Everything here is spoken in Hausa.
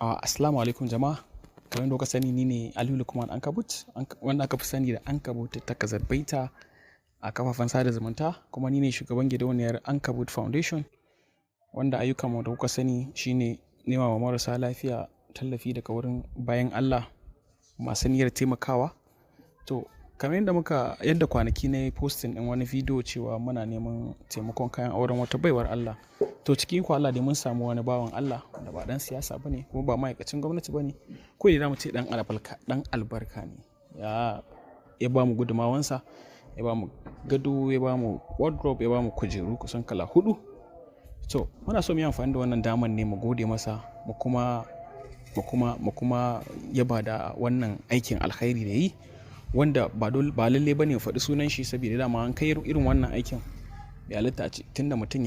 Assalamu alaikum jama'a. Kamar yadda kuka sani, ni ne Aliyu Lukman Ankabut, wanda aka fi sani da Ankabut ta Kazarbaita a kafafen sada zumunta, kuma ni ne shugaban gidauniyar Ankabut Foundation, wanda ayyukanmu da kuka sani shine nema wa marasa lafiya tallafi daga wurin bayan Allah masu niyyar taimakawa. To, kamar yadda muka yadda kwanaki na yi posting ɗin wani bidiyo cewa muna neman taimakon kayan auren wata baiwar Allah. To, cikin ikon Allah dai mun samu wani bawan Allah wanda ba ɗan siyasa ba ne kuma ba ma'aikacin gwamnati ba ne. Ko dai zamu ce ɗan albarka, ɗan albarka ne. Ya ba mu gudumawansa, ya ba mu gado, ya ba mu wardrobe, ya ba mu kujeru kusan kala huɗu. To, muna so mu yi amfani da wannan daman ne mu gode masa, mu kuma yaba da wannan aikin alkhairi da yi, wanda ba dole ba lalle ba ne mu faɗi sunan shi, saboda dama an kai irin wannan aikin bai halatta a ce tunda mutum ya